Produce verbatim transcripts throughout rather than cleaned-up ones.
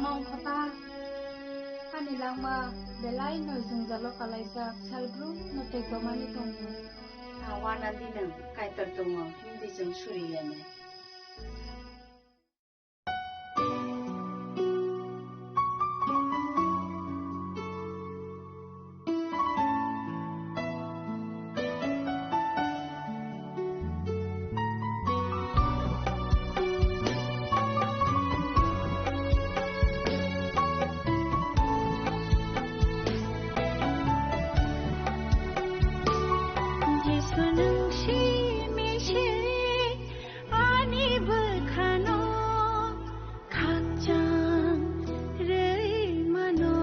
Mangkhota, ani langma belai no jwngjalo kalaijak, salbrum no tei tomani tongo. A wana di nwng Kaitor tongo, hindi chwng suri ya ne. Jisu nwng simi se ani bwkhano khakchang rwi mano.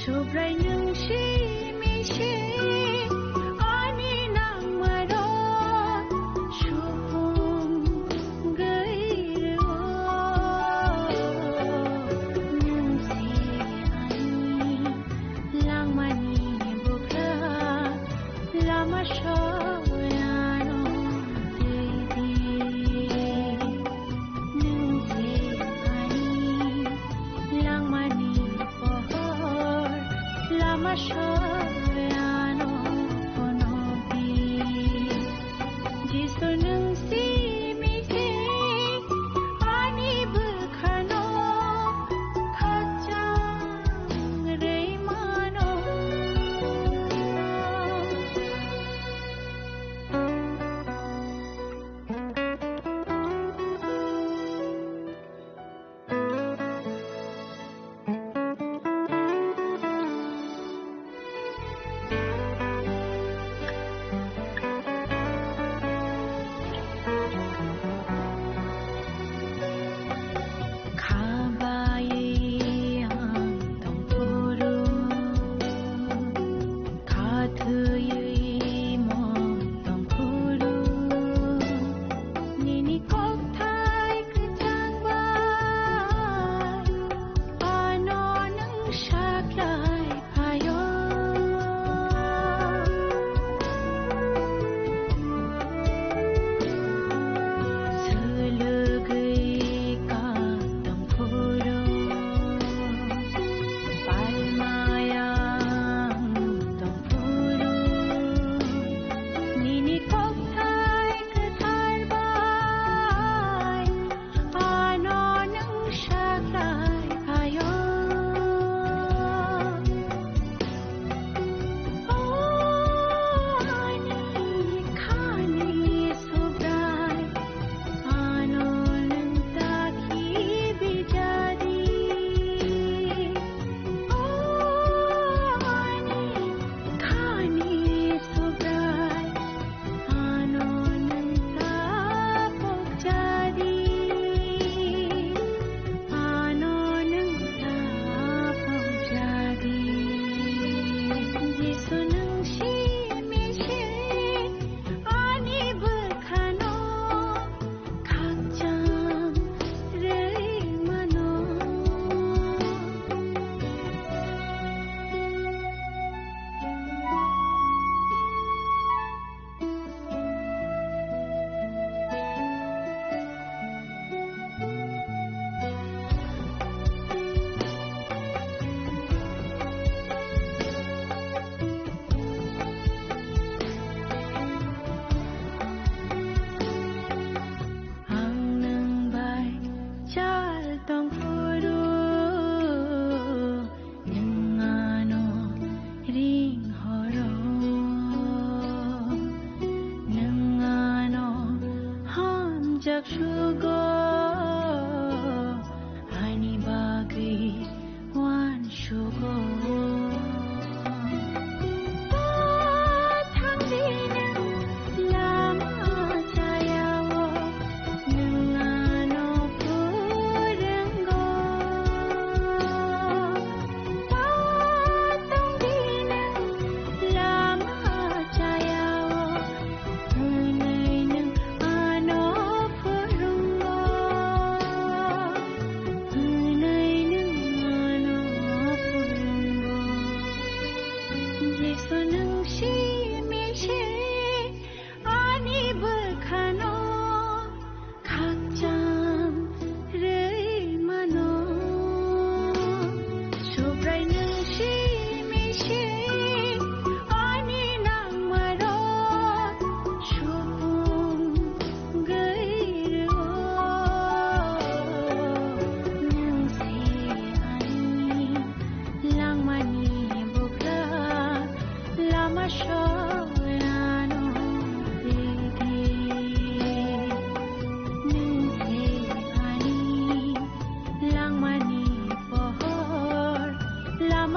Subrai nwng simi se ani nangmarok supung gwi rwo. Nwng se ani langmani bwkha, lama soyano twi di. Nwng se ani langmani pohor, lama soyano phunuk di. Jisu nwng simi se ani bwkhano khakchang rwi mano. Khabai ang tongphuru, khathwi mo tongphuru, nini kokthai kwchang bai ano nwng saklai phaio. Swlwgwi ka tongphuru, palmayang tongphuru, nini kokthai kwthar bai ano nwng saklai phaio. O ani khani Subrai, ano nwng ta khibi jadi. O ani khani Subrai, ano nwng ta pok jadi. Ano nwng ta pok jadi. Jisu nwng simi se ani bwkhano khakchang rwi mano. Ang nwng bai chal tongphuru, nwng ano ring horo, nwng ano hamjak sugo, ani bagwi uansugo. Thangdi nwng lama chayao, nwng ano purwngo. Tongdi nwng lama chayao, hwnwi nwng ano purwngo.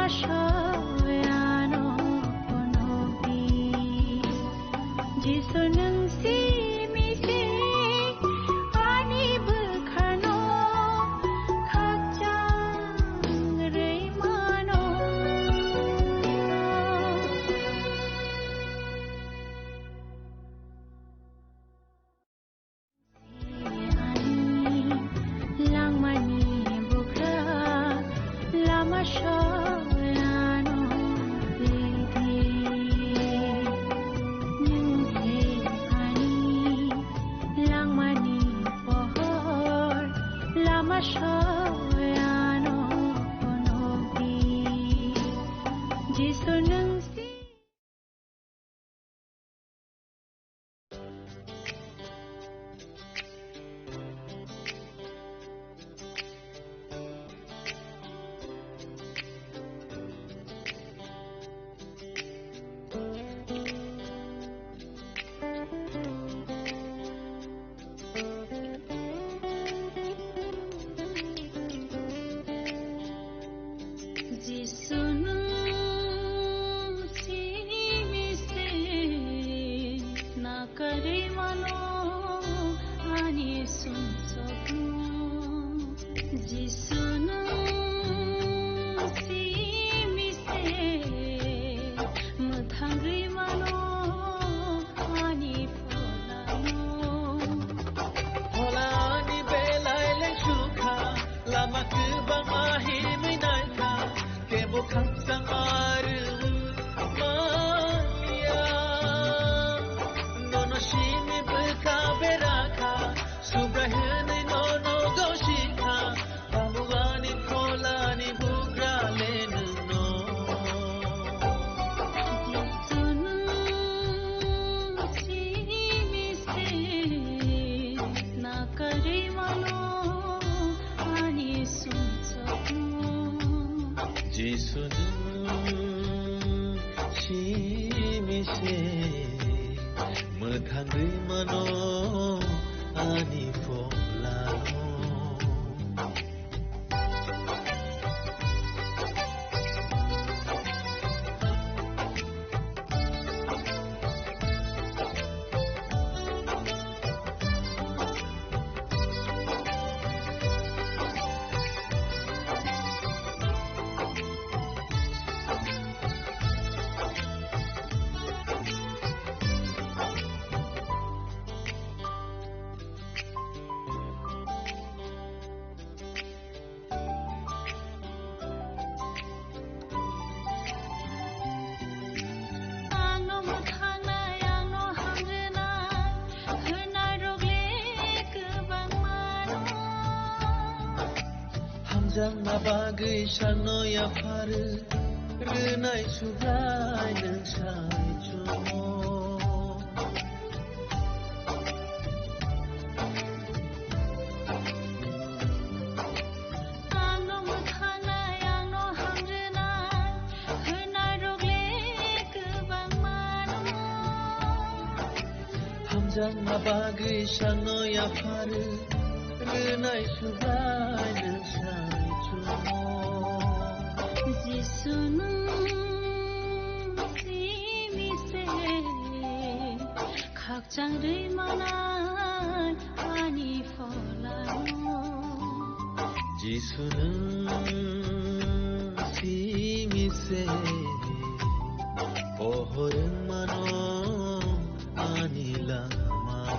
Soyano phunukdi, Jisu nwng simi se ani bwkhano khakchang rwi mano. Langmani bugra lama soyano lidi. Nwng se ani langmani pohor lama soyano phunukdi. Jisu nwng si Jisu nwng simi se nakarwi mano ani sumsokno. Jisu nwng simi se mwthangwi mano ani pholano. Pholani belai lengsukha, lama kwbangma himwi naikha, kebo khakchang arwi manya. Nono simi bwkha berakha, Subrai hwnwi nono gosikha, Tabuk ani pholani bugra le nwngno. Jisu nwng simi se nakarwi mano ani sumsokno. Jisu nwng simi se mwthangwi mano ani pholano. Angno mwthangnai, angno hamjwnai, hwnnairok le kwbangma no. Hamjakna bagwi sakno yaphar rwnai Subrai nwng sai chongo. Angno mwthangnai, angno hamjwnai, hwnnairok le kwbangma no. Hamjakna bagwi sakno yaphar rwnai Subrai nwng sai chongo. Jisu nwng simi se khakchang rwi manai ani pholano. Jisu nwng simi se pohor mano ani lamao.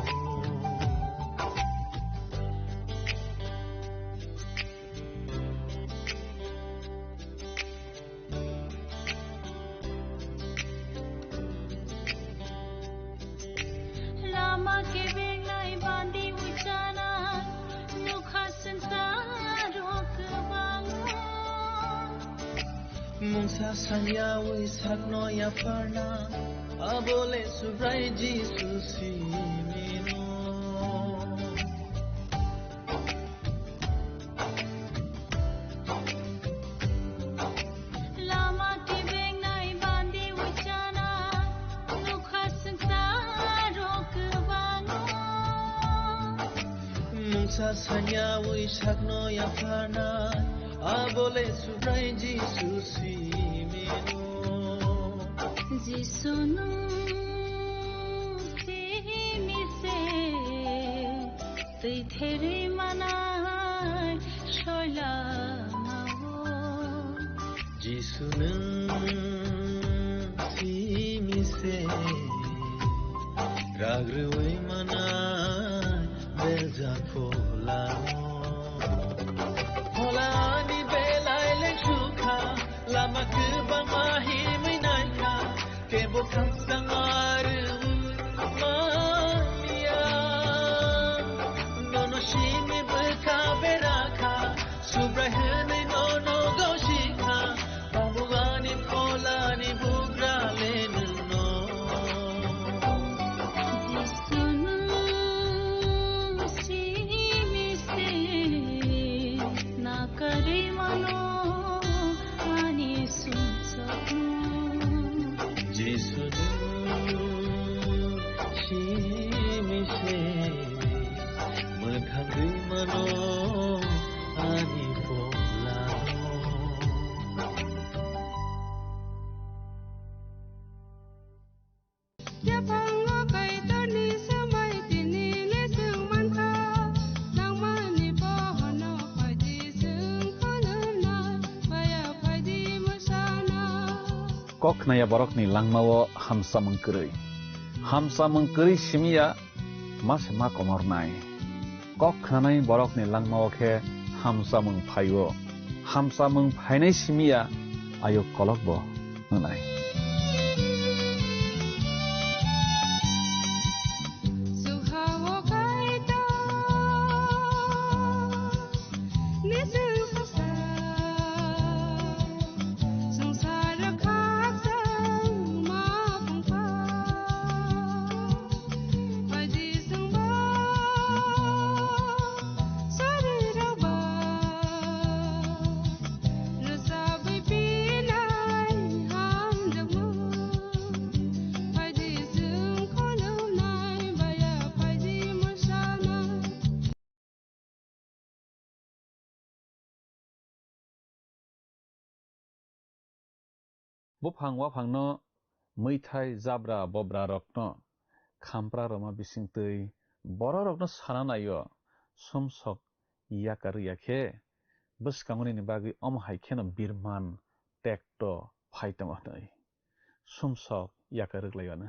Lama kebengnai bandi uchana, nukha swngcharo kwbangma. Mungsa sangyawi sakno yapharna, abole Subrai Jisu simino. Lama kebengnai bandi uchana, nukha swngcharo kwbangma. Mungsa sanya wi sakno yapharna, Abole Subrai Jisu simino. Jisu no simi se twi therwi manai soila mao. Jisu nwng simi se ragrwi manai beljak pholao. Pholani belai le sukha, lama kwbangma himwi naikha, kebo khakchang arwi manya. Nono simi bwkha berakha, Subrai hwnwi nono gosikha, tabuk ani pholani bugra le nwngno. Jisu nwng simi se nakarwi mano ani sumsokno. Jisu nwng simi se mwthangwi mano ani pholano. Yaphango Kaitorni swmai tini le chwng mankha, nangmani bohono phaidi chwng khulumnai, baya phaidi mwsana. Kok khnaya borokni langmao hamsamung kwrwi. Hamsamung kwrwi simiya ma se ma komornai. Kok khnanai borokni langmao khe hamsamung phaio. Hamsamung phainai simiya ayuk kolokbo wngnai. Buphang waphangno, mwithai jabra bobra rokno, khampra rwma bisingtwi bororokno sana naio, sumsok yakarwi ya khe, bwskango nini bagwi omo hai kheno birman tekto phai tongo hwnwi. Sumsok yakar rwk lai anw.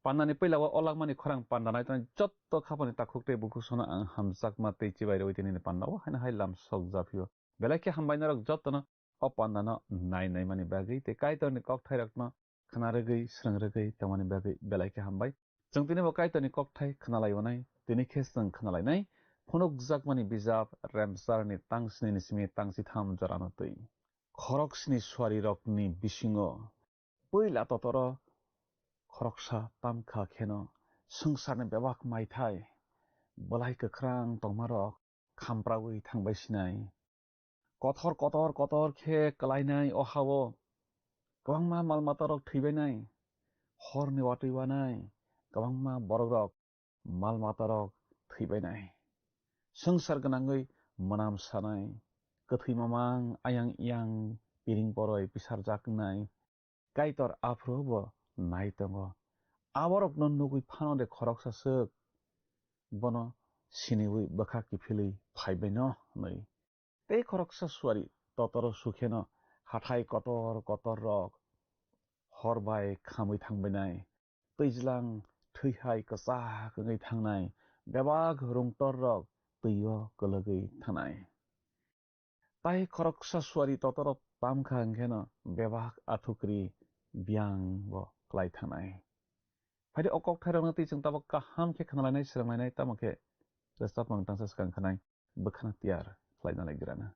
Pandani puila o olakmani khorang panda naitongnai jotto khapani takhuk tei bukhuk sono ang hamjakma tei chibai rwi tini panda o haino hai lam sok japhio. Belai khe hambai norok jottono o pandano nai naimani bagwi tei Kaitorni kokthairokno khna rwgwi, srwng rwgwi tongmani bagwi belai khe hambai. Chwng tini bo Kaitorni kokthai khna laionai, tini khe chwng khna lainai phunukjakmani bijap Remsarni tangsni ni simi tangsitham jorano twi. Khoroksni suarirokni bisingo puila totoro khoroksa tamkha kheno swngcharni bebak maithai, bwlai kwkhrang tongmarok khampraui thangbai sinai. Kothor kotor kotor khe kwlainai o ha-o kwbangma mal matarok thwibainai, horni watwi wanai kwbangma borokrok mal matarok thwibainai. Swngchar gwnangwi mwnam sanai, kwthwi mamang ayang iyang piring poroi pisarjak wngnai. Kaitor aphuru bo nai tongo. Aborokno nugwi phano de khoroksa swk bono siniui bwkha kiphilwi phaibaino hwnwi. Tei khoroksa suari totoro sukheno hathai kotor kotor rok hor bai khamwi thangbainai. Twijlang thwihai kwchak wngwi thangnai, bebak rungtor rok twio kwlwgwi thangnai. Tai khoroksa suari totoro tamkha hwnkheno bebak athukri biyang bo klai thangnai. Phaidi o kokthairokno twi chwng tabuk kaham khe khwnalainai, swrwnglainai, tamo khe rwchapmung tangsa swkang khanai bwkhano tiyar khlaina lai grana.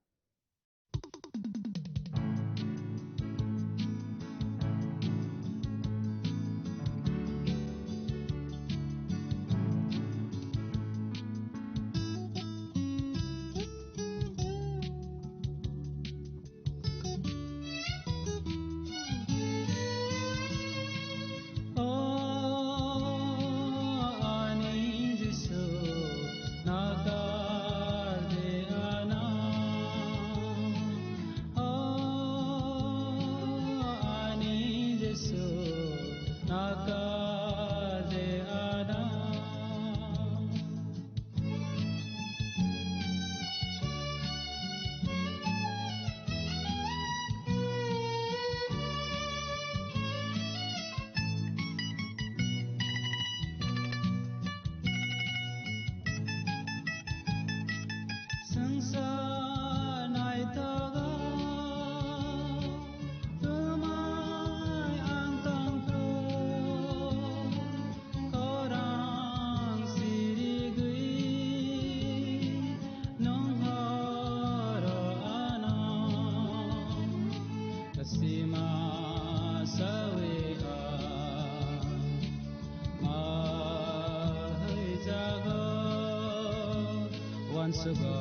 Wansugo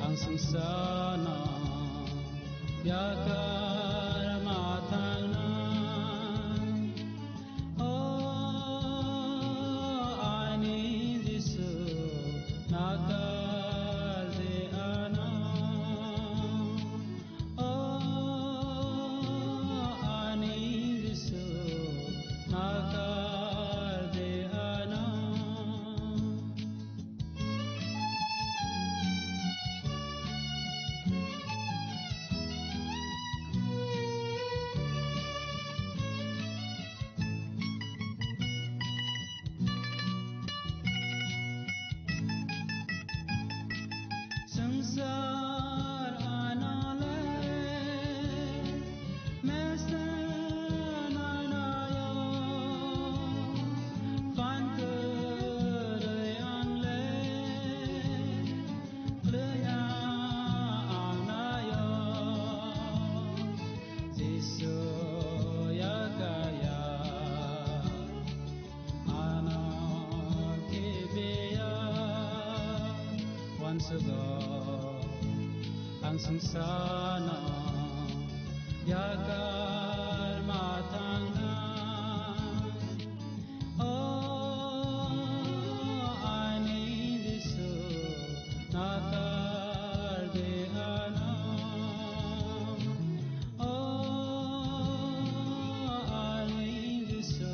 ang sungsano yakar matangna. O ani Jisu, nakal de ano. O ani Jisu, nakal de ano. Sangsar anale mesen anayo, pantore angle leya anayo, Jisu yakaya. Ano kibiya wansugo ang sungsano yakar matangna. O ani Jisu, nakal de ano. O ani Jisu,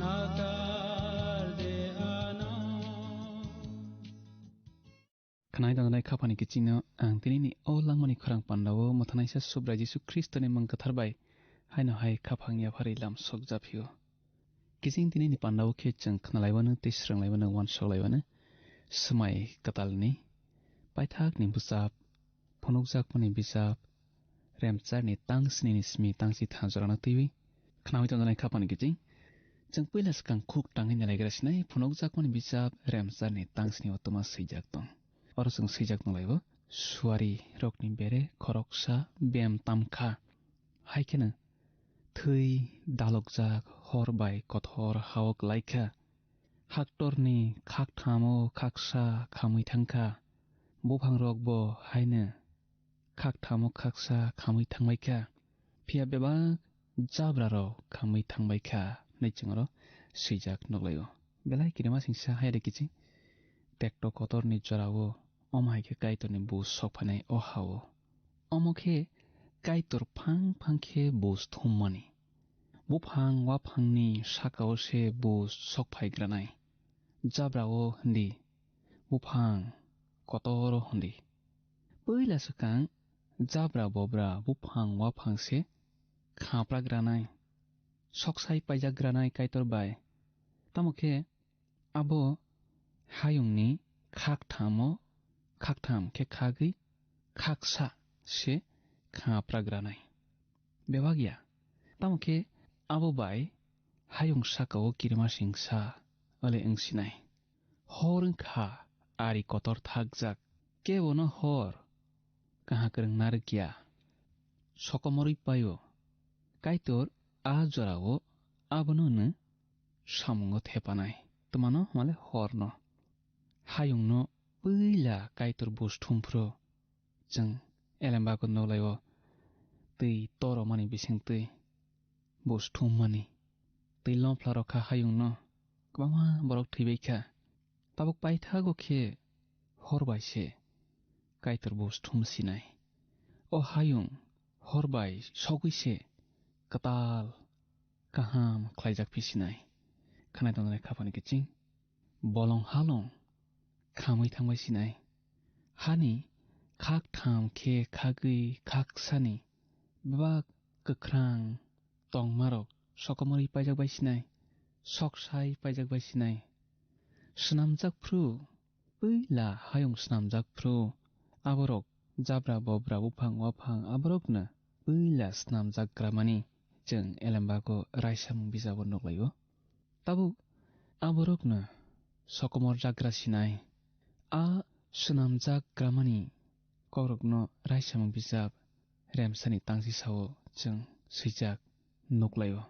nakal de ano. Khwnai tongnai khaphani kichingno ang tinini o langmani khorang pandao mwthanaisa Subrai Jisu Khristoni mung kwthar bai haino hai khaphang yapharwi lam sok japhio. Kiching tinini pandao khe chwng khwnalaiwano tei swrwnglaimano, uansuk laiwano swmai kwtalni paithakni bwchap, phunukjakmani bijap, Remcharni tang sni ni simi tang si tha jorano twiwi khnawi tongjaknai khaphani kiching. Chwng puila swkang khuk tangwi nalaigra sinai phunukjakmani bijap Remcharni tang sni o twma swijak tong. Oro chwng swijak nung laibo, suari rokni bere khoroksa bem tamkha. Hai kheno thwi dalokjak hor bai kothor hao klaikha. Haktorni khakthamo khaksa khamwi thangkha. Buphangrokbo haino khakthamo khaksa khamwi thangbaikha. Phiya bebak jabrarok khamwi thangbaikha, hwnwi chwng oro swijak nukhlaio. Belai kirima singsa hai de kiching tekto kotorni jorao, omo hai khe Kaitorni buj sok phainai o ha-o. Omo khe Kaitor phang phang khe buj thummani. Buphang waphangni saka-o se buj sok phai granai. Jabra-o hwndi, buphang kotor-o hwndi. Puila swkang jabra bobra buphang waphang se khapra granai, soksai paijak granai Kaitor bai. Tamo khe abo hayungni khakthamo, khaktham khe khagwi khaksa se khapra granai. Bebak ya, tamo khe abo bai hayung saka-o kirimasingsa ole wng sinai. Hor wng kha ari kotor thakjak, kebono hor kaha kwrwng narwk ya. Sokomorwi paio, Kaitor a jora-o abono'-no samungo thepanai, twmano hwnmale horno. Hayungno puila Kaitor buj thumphru, chwng elembago nukhlaio, twi toromani bisingtwi buj thummani. Twi lomphlaro kha hayungno, kwbangma borok thwibai kha. Tabuk paithago khe hor bai se Kaitor buj thum sinai. O hayung hor bai sogwi se kwtal kaham khlaijak phi sinai. Khanai tongjaknai khaphani kiching bolong halong khamwi thangbai sinai. Hani khaktham khe khagwi khaksani bebak kwkhrang tongmarok sokomorwi paijak bai sinai, soksai paijak bai sinai. Swnamjak phru, puila hayung swnamjak phru, aborok jabra bobra buphang waphang aborokno puila swnamjak gramani chwng elembago raisamung bijabo nuklaio. Tabuk aborokno sokomor jagra sinai. A swnamjak gramani kokrokno raisamung bijap Remsani tangsi sao chwng swijak nuklaio.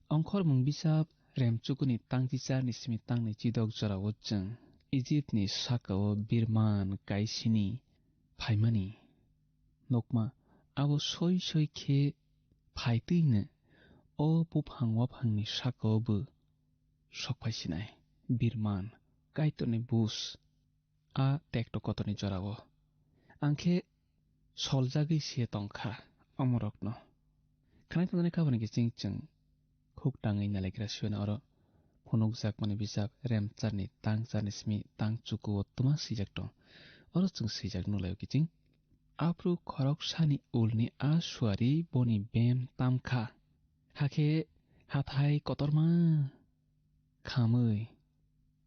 Ongkhormung bijap Remchukuni tangsi charni simi tangni chidok jorao chwng Ijipni saka-o birman kaisini phaimani nukma, abo soi soi khe phaitwino o buphang waphangni saka-o bo sok phai sinai. Birman, Kaitorni bus, a tekto kotorni jorao. Ang khe soljagwi se tong kha omorokno. Khwnai tongjaknai kha boni kiching chwng khuk tangwi nalaigra siweno oro phunukjakmani bijap Remcharni tang charni simi tang chukuo twma swijak tong. Oro chwng swijak nukhlaio kiching. Aphru khoroksani ulni a suari boni bem tam kha. Hakhe hathai kotorma khamwi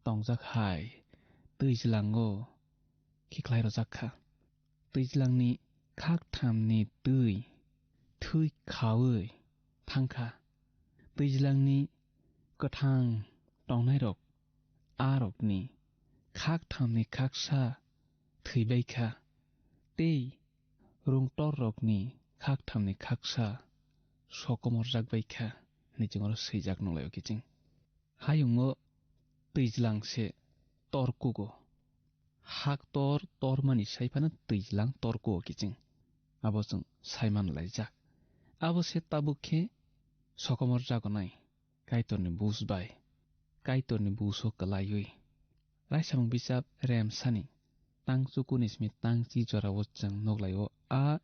tongjak hai twijlango khiklai rwjak kha. Twijlangni khakthamni twi thwi khaui thang kha. Twijlangni kwthang tongnairok arokni khakthamni khaksa thwi bai kha, tei rungtorrokni khakthamni khaksa sokomorjak bai kha, hwnwi chwng oro swijak nukhlaio kiching. Hayungo twijlang se tor kugo. Hak tor tormani sai phano twijlang tor kugo kiching. Abo chwng sai man laijak. Abo se tabuk khe sokomor jagonai Kaitorni bus bai, Kaitorni buso kwlaiwi. Raisamung bijap Remsani tang chukuni simi tang chi jorao chwng nukhlaio a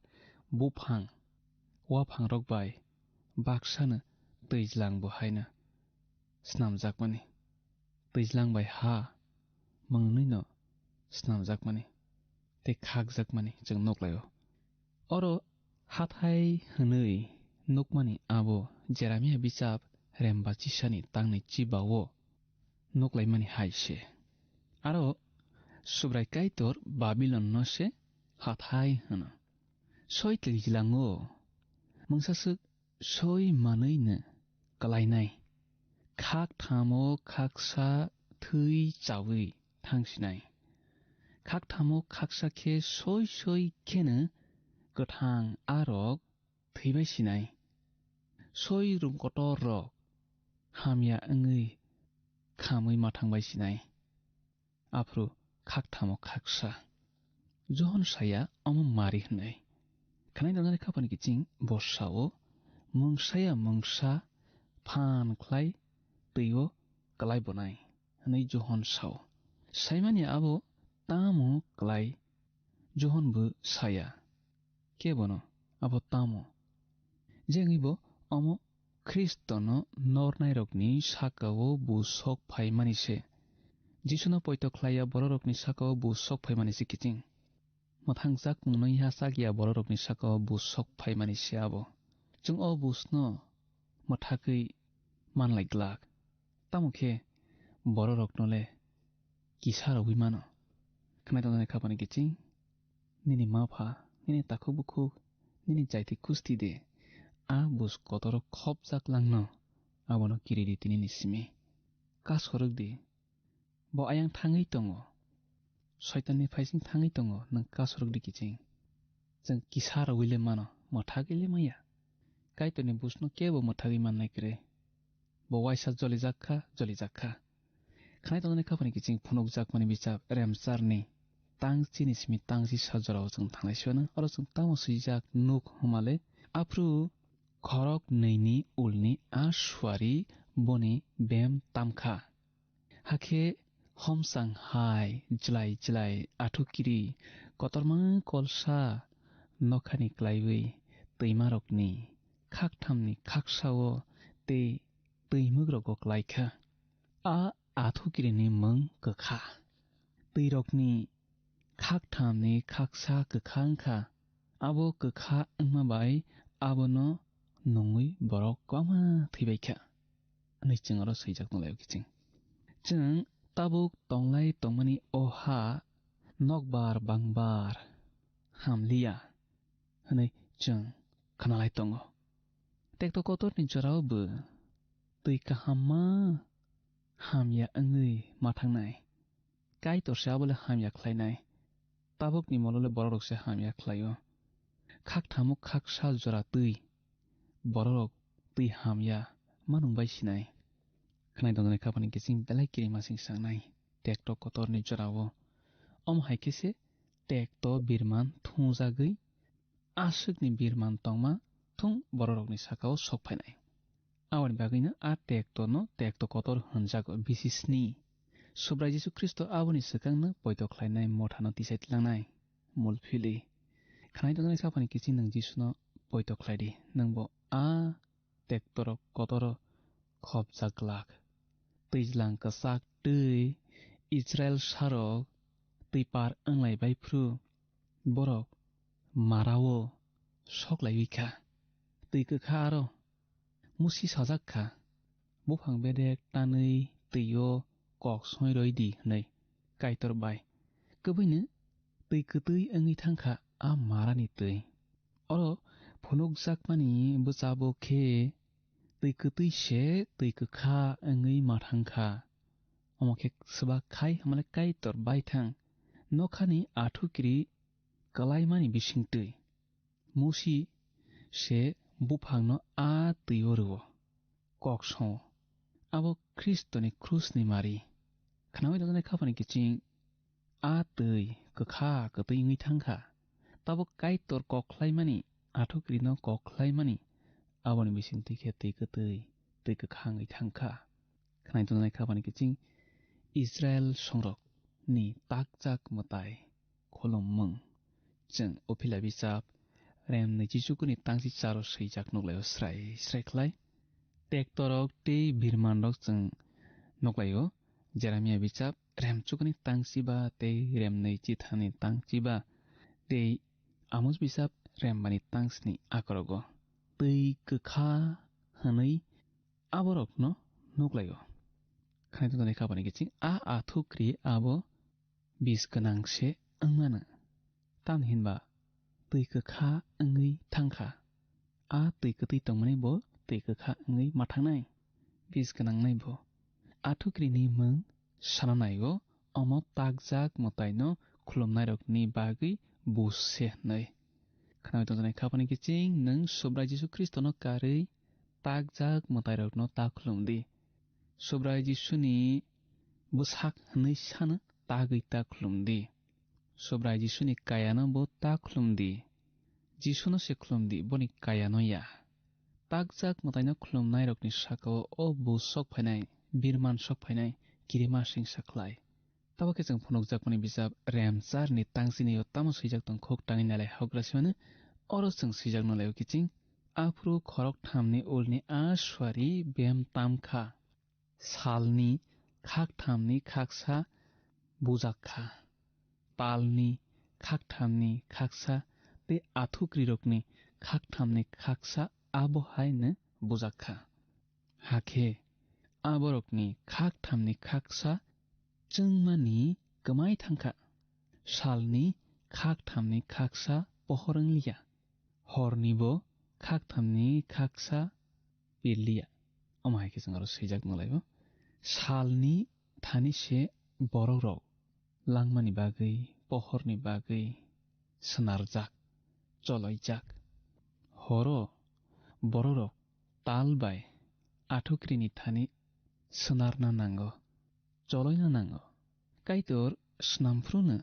buphang, waphangrok bai baksano twijlang bo haino snamjakmani. Twijlang bai ha mwngnwino snamjakmani tei khakjakmani chwng nukhlaio. Oro hathai hwnwi nukmani abo Jeremia bijap rembachisani tangni chibao nuklaimani hai se. Aro Subrai Kaitor Babilonno se hathai hwno. Soi twijlango mungsaswk soi manwino kwlainai. Khakthamo khaksa thwi chawi thangsinai. Khakthamo khaksa khe soi soi kheno kwthang arok thwibai sinai. Soi rungkotor rok hamya wngwi khamwi mathang bai sinai. Aphuru khakthamo khaksa. Johon saya omo mari hwnwi. Khwnai nangani khapani kiching bo sao, mungsaya mungsa phan khlai twibo kwlai bonai, hwnwi Johon sao. Saimani abo tamo kwlai? Johon bo saya. Kebono abo tamo? Je wngwi bo omo Khristono nornairokni saka-o bo sok phaimani se. Jisuno poito khlaiya bororokni saka-o bo sok phaimani se kiching. Mwthangjak mwnwi yachak ya bororokni saka-o bo sok phaimani se abo. Chwng o busno mwthagwi manlai glak. Tamo khe bororokno le kisa rwui mano. Khwnai tongjaknai khapani kiching, nini ma pha, nini takhuk bukhuk, nini jaiti kusti de a bus kotoro khopjak langno, abono kiri di tinini simi. Kasorok di, bo ayang thangwi tongo, Soitanni phaising thangwi tongo, nwng kasorok di kiching. Chwng kisa rwui le mano, mwthagwi le maya. Kaitorni busno kebo mwthagwi mannai kwrwi. Bo waisa jolijak kha, jolijak kha. Khwnai tongnani khapani kiching phunukjakmani bichap Remcharni tang chini simi tang chi sa jorao chwng thanglai siwano. Oro chwng tamo swijak nuk hwnmale, aphru khorok nini ulni a suari boni bem tam kha. Hakhe homsang hai jlai jlai athukiri kotorma kolsa nokhani klaiwi twimarokni khakthamni khaksao tei twi mwkrogo klai kha. A athukirini mwng kwkha. Twirokni khakthamni khaksa kwkha wng kha. Abo kwkha wngma bai abono nungwi borok kwbangma thwibai kha, hwnwi chwng oro swijak nukhlaio kiching. Chwng tabuk tonglai tongmani o ha nokbar bangbar hamliya hwnwi chwng khnalai tongo. Tekto kotorni jorao bo twi kahamma hamya wngwi ma thangnai. Kaitor se abo le hamya khlainai. Tabukni molo le bororok se hamya khlaio. Khakthamo khaksa jora twi bororok twi hamya ma nungbai sinai. Khwnai tongjaknai khapani kiching belai kirimasing sangnai. tekto kotorni jorao. Omo hai khe se tekto birman thungjagwi aswkni birman tongma thung bororokni saka-o sok phainai. Aboni bagwino a tektorno tekto kotor hwnjago, bisi sni. Subrai Jisu Khristo aboni swkangno poito khlainai mothano tisai tlangnai. Mul philwi. Khnai tongjaknai saphani kiching nwng Jisuno poito khlai di. Nwngbo a tektorok kotoro khopjak glak. Twijlang kwchak twi Israel sarok twi par wnglai bai phru borok Marao sok laiwi kha. Twi kwkha aro Musi sajak kha, "Buphang bedek tanwi twi-o kok soi roi di," hwnwi Kaitor bai. Kwbwino twi kwtwi wngwi thang kha a Marani twi. Oro phunukjakmani bwchabo khe twi kwtwi se twi kwkha wngwi ma thang kha. Omo khe swbak khai hwnmale Kaitor baithang nokhani athukiri kwlaimani bisingtwi. Musi se buphangno a twi-o rw-o, kok song-o. Abo Khristoni krusni mari. Khnaui rwjaknai khaphani kiching a twi kwkha kwtwi wngwi thang kha. Tabuk Kaitor kok khlaimani, athukirino kok khlaimani, aboni bisingtwi khe twi kwtwi, twi kwkha wngwi thang kha. Khnaui tongjaknai khaphani kiching Israel songrokni takjak mwtai khulumung. Chwng Uphila bichap rem nwichi chukuni tangsi charo swijak nuklaio srai srai khlai. Tektorok tei birmanrok chwng nuklaio Jeremia bichap rem chukuni tangsiba tei rem nwichi thani tangsiba tei Amos bichap rem bani tangsni akorogo. Twi kwkha hwnwi aborokno nuklaio. Khwnai tongjaknai khaphani kiching a athukiri abo bis gwnang se wngmano. Tamni hinba twi kwkha wngwi thang kha. A twi kwtwi tongmani bo twi kwkha wngwi ma thangnai. Bis gwnangnai bo. Athukirini mung sana naigo, omo takjak mwtaino khulumnairokni bagwi bus se hwnwi. Khnaui tongjaknai khaphani kiching nwng Subrai Jisu Khristono karwi takjak mwtairokno ta khulum di. Subrai Jisuni bwsak hwnwi sano tagwi ta khulum di. Subrai Jisuni kayano bo ta khulum di. Jisuno se khulum di, boni kayano ya. Takjak mwtaino khulumnairokni sakao o bus sok phainai, birman sok phainai, kirima singsa khlai. Tabo khe chwng phunukjakmani bijap Remcharni tangsinio tamo swijak tong khuk tangwi nailai haugra simano. Oro chwng swijak nulaio kiching, aphuru khorok thamni ulni a suari bem tam kha. Salni khak thamni khaksa bujak kha. Talni khak thamni khaksa tei athukrirokni khak thamni khaksa abo haino bujak kha. Hakhe aborokni khak thamni khaksa chwngmani kwmai thang kha. Salni khak thamni khaksa pohor wng liya. Hornibo khak thamni khaksa pil liya. Omo hai khe chwng aro swijak nulaio. Salni thani se borokrok langmani bagwi, pohorni bagwi swnarjak, choloijak. Horo borokrok tal bai athukrini thani swnarna nango, choloina nango. Kaitor snam phruno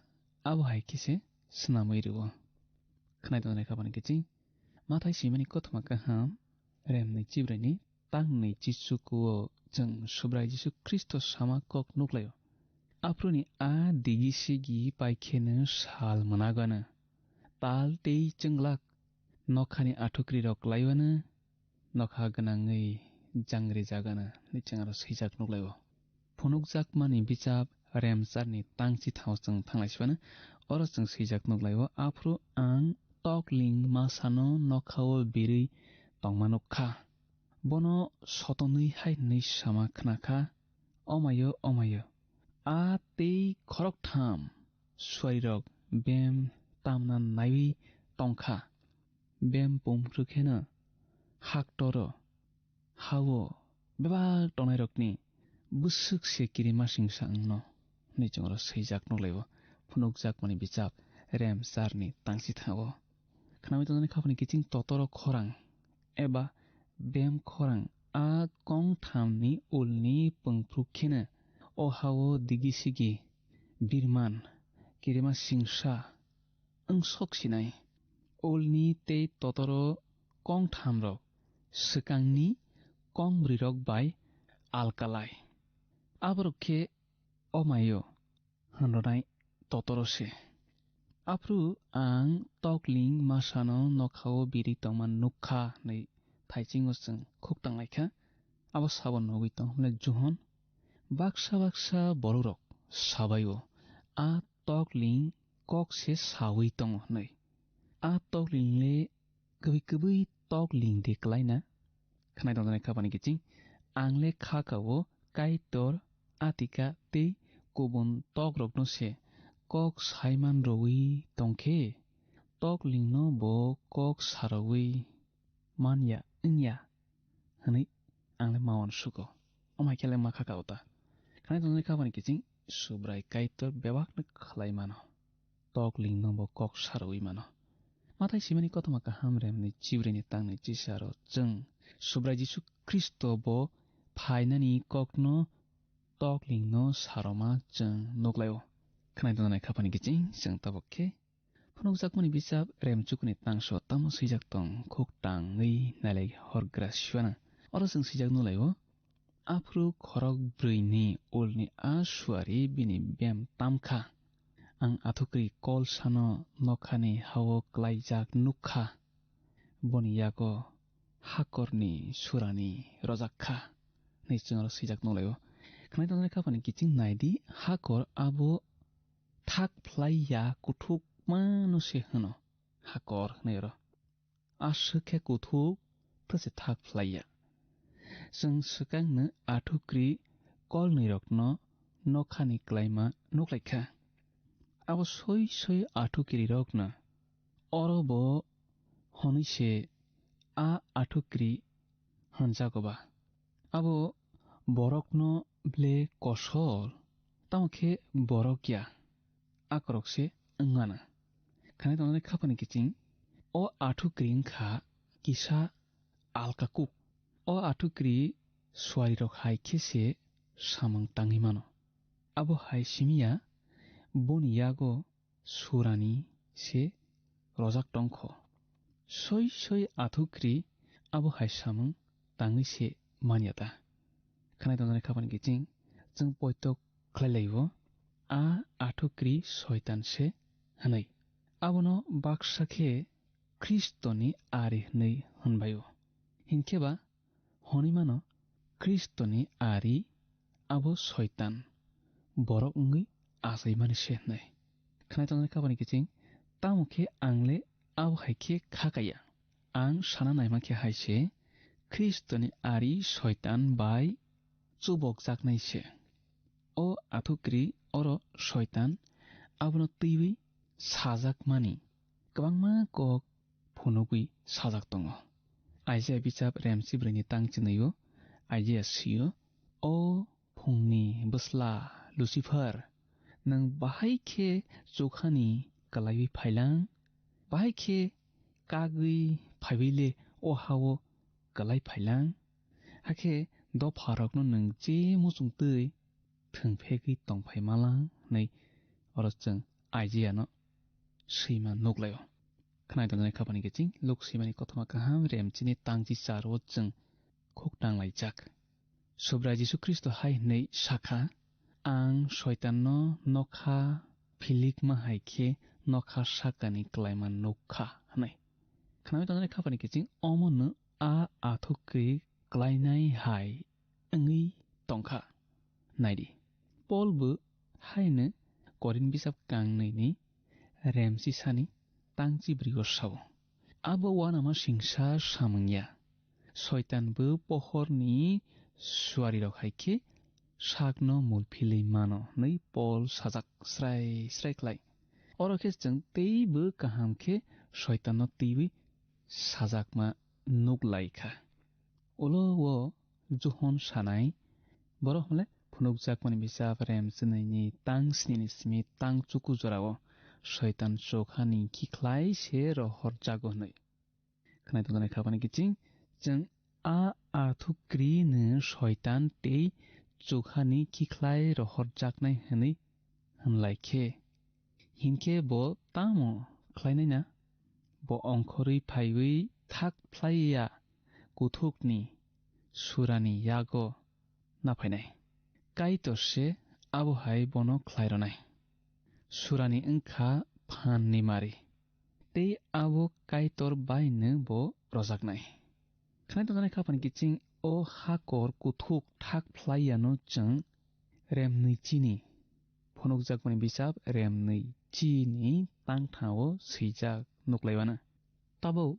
abo hai khe se snamwi rwo. Khwnai tongjaknai khaphani kiching Mathai swimani kothoma kaham, Remni Chibraini tangnwi chichukuo chwng Subrai Jisu Khristo sama kok nuklaio. Aphuruni a digi sigi pai kheno sal mwnagano. Tal tei chwnglak nokhani athukrirok laiwano nokha gwnangwi jangri jagano hinwi chwng aro swijak nuklaio. Phunukjakmani bijap Remcharni tangsi thao chwng thanglai sibano oro chwng swijak nuklaio, aphuru ang tokling masano nokhao birwi tongma nukha. Bono sotonwi hai hwnwi sama khnakha, "Omayo, omayo, a tei khoroktham suarirok bem tamna naiwi tongkha." Bem pumphru kheno haktoro, hao bebak tongnairokni bwswk se kirima singsa wngno hinwi chwng oro swijak nuklaio, phunukjakmani bijap Remcharni tangsi thao. Khnaui tongnani khaphani kiching totoro khorang eba bem khorang a kongthamni ulni pungphru kheno O ha-o digi-sigi, birman, kirima singsa wng sok sinai. Ulni tei totoro kongthamrok swkangni kongbrwirok bai alkalai. Aborok khe o mai-o hwnrwnai totoro se. Aphuru ang tokling masano nokha-o birwi tongma nuk kha hwnwi thaichingno chwng khuk tang lai kha. Abo sabo nugwi tong hwnle Johon. Baksa baksa bororok sabai-o, "A tokling kok se saui tongo," hwnwi. A tokling le kwbwi kwbwi tokling de kwlaina? Khwnai tongjaknai khapani kiching, ang le kha ka-o Kaitor, Atika tei kubun tokrokno se kok saiman rwui tong khe, toklingno bo kok sarogwi man ya wng ya hwnwi ang le ma uansugo. Omo hai khe le ma kha ka-o ta? Khwnai tongjaknai khapani kiching, Subrai Kaitor bebakno khlai mano. Toklingno bo kok sarwi mano. Mathai simani kothoma kaham remni chibreni tangni chisaro chwng Subrai Jisu Khristo bo phainani kokno toklingno saroma chwng nuklaio. Khwnai tongjaknai khapani kiching chwng tabuk khe phunukjakmani bisap remchukni tangso tamo swijak tong khuk tangwi nailai horgra siwana. Oro chwng swijak nulaio. Aphuru khorok brwi ni ulni a suari bini bem tam kha. Ang athukri kol sano nokhani ha-o klaijak nuk kha. Boni yago hakorni surani rojak kha, hwnwi chwng oro swijak nukhlaio. Khwnai tongjaknai khapani kiching naidi, hakor abo thak phlai ya, kuthuk mano se hwno hakor hwnwi oro. Aswk khe kuthuk tei se thak phlai ya. Chwng swkangno athukri kolnwirokno nokhani klaima nuklaikha. Abo soi soi athukrirokno oro bo hwnwi se a athukri hwnjago ba. Abo borokno ble kosol, tamo khe borok ya, akorok se wng mano. Khwnai tongjaknai khapani kiching, o athukri wng kha kisa alka kuk. O athukri suarirok hai khe se samung tangwi mano. Abo hai simi ya, boni yago surani se rojak tong kho. Soi soi athukri abo hai samung tangwi se man ya ta? Khwnai tongjaknai khapani kiching chwng poito khlai lai-o, a athukri Soitan se hwnwi. Abono baksa khe Khristoni ari hwnwi hwn bai-o. Hinkhe ba hwnwi mano, Khristoni ari abo Soitan borok wngwi achaimani se hwnwi. Khwnai tongjaknai khapani kiching, tamo khe ang le abo hai khe kha kaya. Ang sana naima khe hai se, Khristoni ari Soitan bai chubokjaknai se. O athukri oro Soitan abono twiwi sajakmani kwbangma kok phunugwi sajak tongo. Isaiah bichap remsi brwini tang chinwi-o Isaiah swi-o, "O phungni bwsla Lucifer, nwng bahai khe chukhani kwlaiwi phailang? Bahai khe kagwi phaiwi le o ha-o kwlai phailang? Hakhe dopharokno nwng je muchung twi thwngphegwi tongphai malang," hwnwi oro chwng Isaiah no swima nuklaio. Khwnai tongjaknai khapani kiching Luk swimani kothoma kaham remchini tangchi charo chwng khuk tanglaijak. Subrai Jisu Khristo hai hwnwi sakha, "Ang Soitanno nokha philikma hai khe nokha sakani klaima nuk kha," hwnwi. Khwnai tongjaknai khapani kiching omono a athukri klainai hai wngwi tongkha. Naidi, Pol bo haino Korin bisap kangnwini remsisani tangchi bwrwi o sao, "Abo uanama singsa samung ya. Soitan bo pohorni suarirok hai khe sakno mulphilwi mano," hwnwi Pol sajak srai srai khlai. Oro khe chwng teibo kaham khe Soitanno twiwi sajakma nuk lai kha. Ulo o Johon sanai, borok hwnle phunukjakmani bisap rem chwngni tang snini simi tang chuku jorao Soitan chokhani khikhlai se rohorjago hwnwi. Khwnai tongjaknai khapani kiching, chwng a athukri no Soitan tei chukhani kikhlai rohorjaknai hwnwi hwnlai khe, hinkhe bo tamo khlainai na? Bo ongkhorwi phaiwi thak phlai ya kuthukni surani yago naphainai. Kaitor se abo hai bono khlai rwnai. Surani wngkha phan ni mari, tei abo Kaitor bai no bo rojaknai. Khwnai tongjaknai kha phani kiching o hakor kuthuk thak phlai yano chwng remnwi chini phunukjakmani bisap remnwi chini tangthao swijak nuklaiwana. Tabuk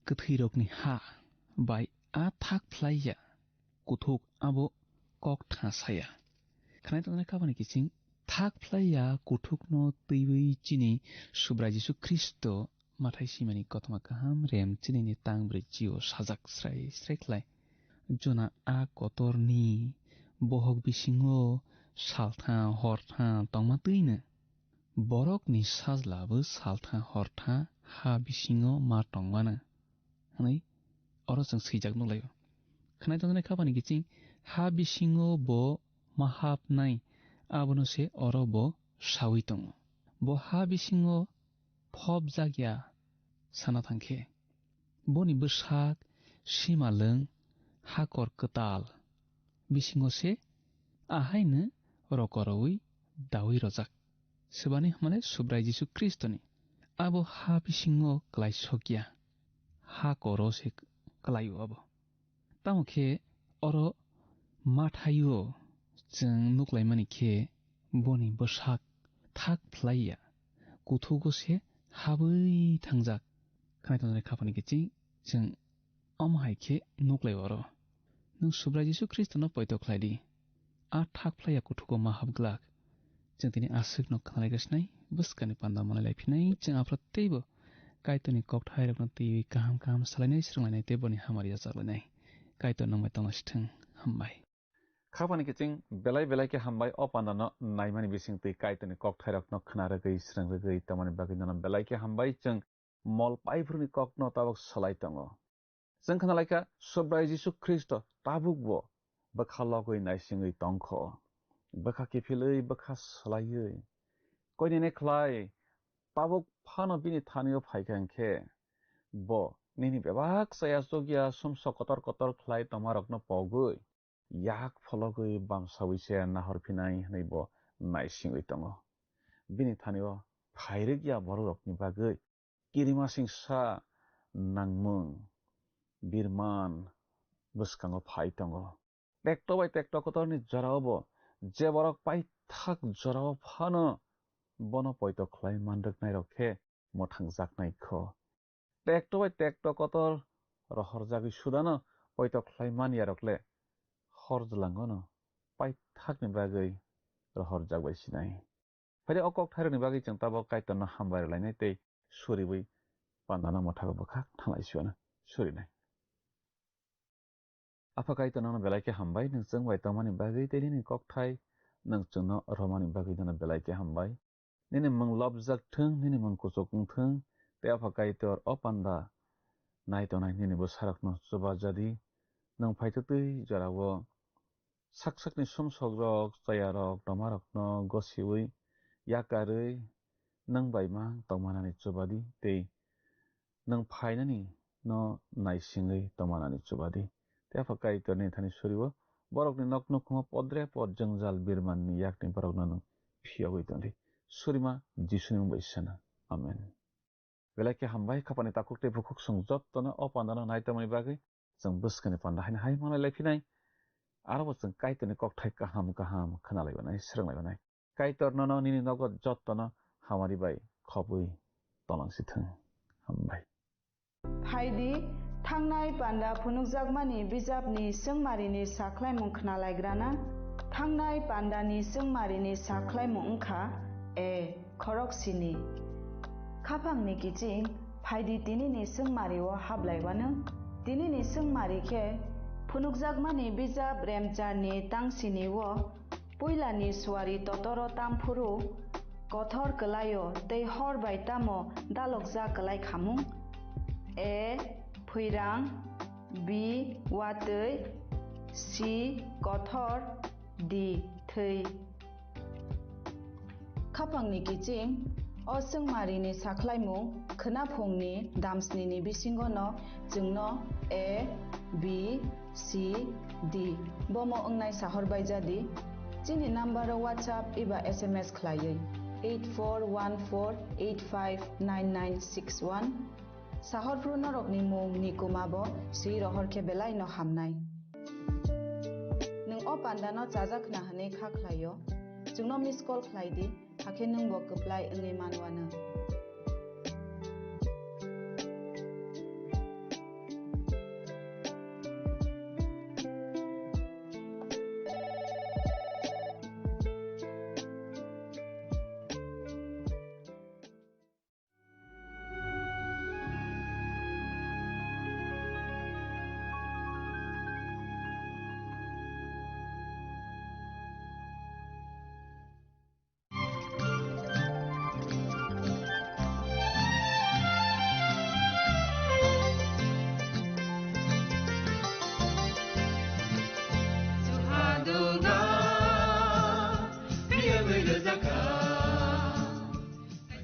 kwthwirokni ha bai a thak phlai ya kuthuk abo kok tha saya. Khwnai tongjaknai kha phani kiching thak phlai ya kuthukno twiwi chini Subrai Jisu Khristo Mathai simani kothoma kaham rem chinini tang brwi chio sajak srai srai khlai. Jona a kotorni bohok bisingo saltha hortha tongma twino borokni sajlabo saltha hortha ha bisingo ma tongmano hwnwi oro chwng swijak nuklaio. Khwnai tongjaknai kha phani kiching ha bisingo bo ma hapnai abono se oro bo saui tongo. Bo ha bisingo phobjak ya sana thangkhe, boni bwsak simalwng hakor kwtal bisingo se ahaino rokoroui daui rojak. Swbani hwnmale Subrai Jisu Khristoni abo ha bisingo klaisok ya, hakoro se klaio abo. Tamo khe oro Mathaio chwng nuklaimani khe boni bwsak thak phlai ya, kuthugo se habwi thangjak. Khwnai tongjaknai kha phani kiching chwng omo hai khe nuklai oro. Nwng Subrai Jisu Khristono poito khlai di. A thak phlai ya kuthugo ma hap glak. Chwng tini aswkno khna lai gasnai, bwskani panda manwi lai phinai, chwng aphuru teibo Kaitorni kokthairokno twiwi kaham kaham salainai, swrwnglainai tei boni hamari yachak lainai. Kaitor nang bai tongna sithwng. Hambai. Kha phani kiching belai belai khe hambai o pandano naimani bising twi Kaitorni kokthairokno khna rwgwi, swrwng rwgwi tongmani bagwi nono belai khe hambai. Chwng mol paiphuruni kokno tabuk swlai tongo. Chwng khna lai kha, Subrai Jisu Khristo tabukbo bwkha logwi naisingwi tong kho, bwkha kiphilwi, bwkha swlaiwi. Koinene khlai tabuk phano bini thani-o phai kha hwn khe, bo nini bebak chaya chukya sumsok kotor kotor khlai tongmarokno pogwi, yak phologwi bamsaui se nahor phinai hwnwi bo naisingwi tongo. Bini thani-o phairwk ya bororokni bagwi kirimasingsa nangmung birman bwskango phai tongo. Tekto bai tekto kotorni jorao bo je borok paithak jorao phano bono poito khlai manrwknairok khe mwthangjaknai kho. Tekto bai tekto kotor rohorjagwi sudano poito khlai man yarok le hor jwlangono paithakni bagwi rohorjak bai sinai. Phaidi o kokthairokni bagwi chwng tabuk Kaitorno hambai rwlainai tei suriui pandano mwthago bwkhak thanglai siyano surinai. Apha Kaitor, nangno belai khe hambai, nwng chwng bai tongmani bagwi tei nini kokthai nwng chwngno romani bagwi nono belai khe hambai. Nini mung lobjak thung, nini mung kuchuk wng thung, tei Apha Kaitor, o panda nai tongnai nini bwsarokno chuba jadi. Nwng phaitwtwi jorao sak sakni sumsokrok, chayarok, tomarokno gosiui yakarwi nwng bai mang tongmanani chuba di tei nwng phainani no naisingwi tongmanani chuba di. Tei Apha Kaitor nini thani surio borokni nok nukhungo podre pod jwngjal birmanni yakni borokno nwng phiyogwi tong di. Surima Jisuni mung bai sana. Amen. Belai khe hambai, khapani takhuk tei bukhuk chwng jottono o pandano nai tongmani bagwi chwng bwskangni panda haino hai manlai lai phinai. Aro bo chwng Kaitorni kokthai kaham kaham khna lai banai, swrwng lai banai. Kaitor nono nini nogo jottono hamari bai khobwi tonglang si thung. Hambai. Phaidi, thangnai panda phunukjakmani bijapni swngmarini sakhlaimung khna laigrana. Thangnai pandani swngmarini sakhlaimung wngkha A, khorok sini. Khaphangni kiching, phaidi tinini swngmario hablaiwano. Tinini swngmari khe phunukjakmani bijap Remcharni tang sini o puilani suari totoro tamphuru kothor kwlaio tei hor bai tamo dalokjak kwlai khamung? A, phuirang, B, watwi, C, kothor, D. Thwi. Khapangni kiching, o chwngmarini sakhlaimung khwnaphungni damsnini bisingono chwngno A, B, C, D bomo wngnai sahor baijadi. Chini nambaro WhatsApp eba S M S khlaiwi eight four one four eight five nine nine six one. Sahorphru norokni mung ni kuma bo swi rohor khe belai no hamnai. Nwng o pandano chajak khna hwnwi kha khlaio, chwngno miss call khlai di, hakhe nwng bo kwplai wngwi manwano.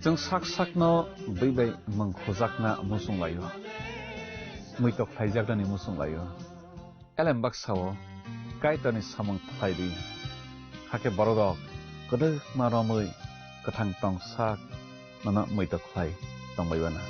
Chwng sak sakno bwi bai mung khujakna muchung laio, muitok khlaijaknani muchung laio. Elem baksa-o Kaitorni samung khlai di, hakhe bororok kwdwkma romwi kwthang tong sak nono muitok khlai tongbai uanw.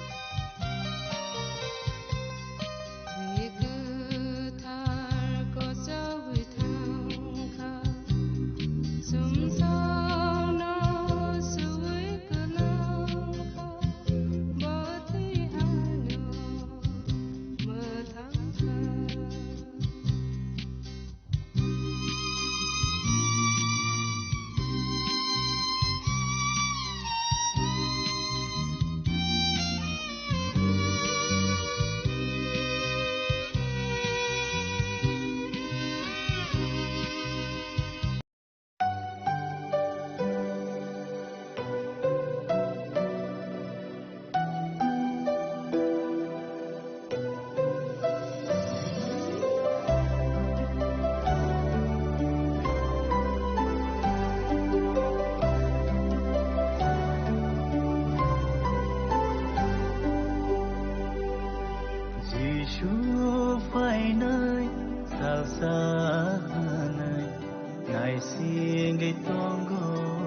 Jisu phainai salsa hwnwi naisingwi tongo.